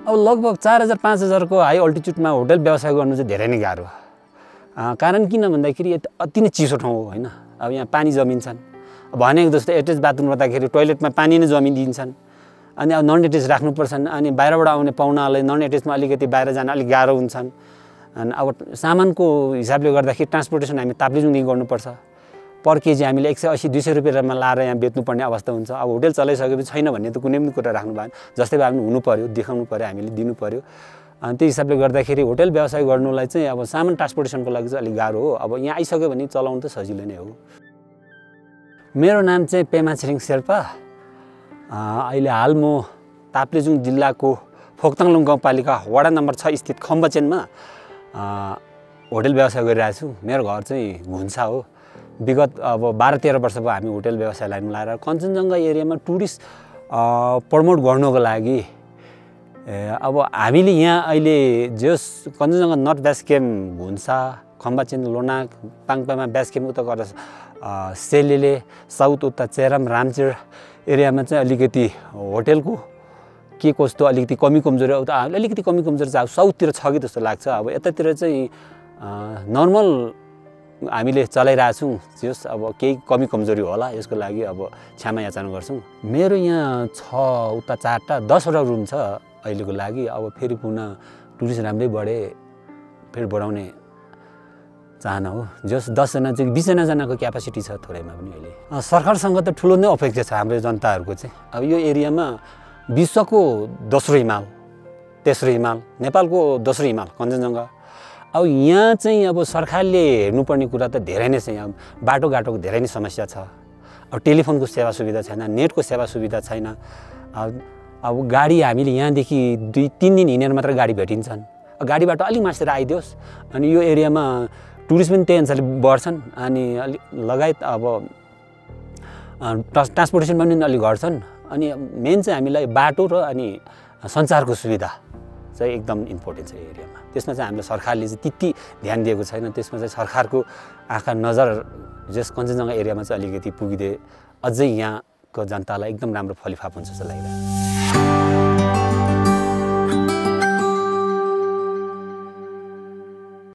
अब लगभग 4000-5000 को हाई अल्टिट्युडमा होटल व्यवसाय गर्नु चाहिँ धेरै नै गाह्रो कारण किन भन्दाखेरि अति नै चिसो ठाउँ हो हैन अब यहाँ पानी जमिन्छन् भनेको जस्तो एटेच बाथरुम गर्दाखेरि टोयलेटमा पानी नै जमिदिन्छन् अनि अब नन एटेच राख्नुपर्छन् अनि बाहिरबाट आउने पाहुनालाई नन एटेचमा अलिकति बाहिर जान अलिक गाह्रो हुन्छन् अनि अब सामानको हिसाबले गर्दाखेरि ट्रान्सपोर्टेसन हामी ताप्लेजुङदेखि गर्नुपर्छ पर केजी हामीले 180-200 रुपैयाँमा लाएर यहाँ बेच्नुपर्ने अवस्था हुन्छ अब होटल चलाइसकेपछि छैन भन्ने त कुनै पनि कुरा राख्नु भएन जस्तै भए पनि हुनु पर्यो देखाउनु पर्यो हामीले दिनु पर्यो अनि त्यही हिसाबले गर्दाखेरि होटल व्यवसाय गर्नुलाई चाहिँ अब सामान ट्रान्सपोर्टेसनको लागि चाहिँ अलिक गाह्रो हो अब यहाँ आइसक्यो भने चलाउनु त सजिलो नै हो मेरो नाम चाहिँ पेमा छिरिङ शेर्पा अहिले हाल म ताप्लेजुङ जिल्लाको फोक्ताङलुङ गाउँपालिका वडा नम्बर 6 स्थित खम्बचेनमा होटल व्यवसाय गरिरहेको छु मेरो घर चाहिँ घुन्सा हो विगत अब 12-13 वर्ष भयो हामी होटल व्यवसाय लाइनमा लाएर कञ्चनजङ्घा एरियामा टुरिस्ट प्रमोट गर्नको लागि अब हामीले यहाँ अहिले just Kanchenjunga north base camp Ghunsa Khambachen Lhonak पाङपामा बेस क्याम्प उता गरेर सेलेले साउथ उता चेराम रामचेर एरियामा चाहिँ अलिकति होटलको के कस्तो अलिकति कमी कमजोरी उता अलिकति कमी कमजोरी चाहिँ साउथतिर छ कि जस्तो लाग्छ अब यतातिर चाहिँ नर्मल हामीले चलाइरहेछौँ जस अब केही कमी कमजोरी होला यसको लागि अब क्षमा याचना गर्छौँ मेरो यहाँ 6 उता 4टा 10वटा रुम छ अहिलेको लागि अब फेरि पुनः टुरिस्ट राम्रै बढे फेरि बढाउने चाहना हो जस 10 जना चाहिँ 20 जनाको क्यापासिटी छ थोरैमा पनि अहिले सरकारसँग त ठुलो नै अपेक्षा छ हाम्रो जनताहरूको चाहिँ अब यो एरियामा विश्वको दोस्रो हिमाल तेस्रो हिमाल नेपालको दोस्रो हिमाल कञ्चनजङ्घा अब यहाँ चाहिँ अब सरकारले हेर्नुपर्ने कुरा त धेरै नै छ यहाँ बाटोघाटोको धेरै नै समस्या छ अब टेलिफोनको सेवा सुविधा छैन नेटको सेवा सुविधा छैन अब गाडी हामीले यहाँदेखि 2-3 दिन हिँडेर मात्र गाडी भेटिन्छन् गाडीबाट अलिक मासेर आइदियोस् अनि यो एरियामा टुरिस्ट पनि त्यही अनुसारले बढ्छन् अनि अलिक लगायत अब ट्रान्सपोर्टेसन पनि अलिक घट्छन् अनि मेन चाहिँ हामीलाई बाटो र अनि सञ्चारको सुविधा चाहिँ एकदम इम्पोर्टेन्ट छ यो एरियामा त्यसमा चाहिँ हामीले सरकारले चाहिँ त्यति ध्यान दिएको छैन त्यसमा चाहिँ सरकारको आँखा नजर जस कञ्चनजङ्घा एरियामा चाहिँ अलिकति पुगिदिए अझै यहाँको जनतालाई एकदम राम्रो फलिफाप हुन्छ जस्तो लागिरहेको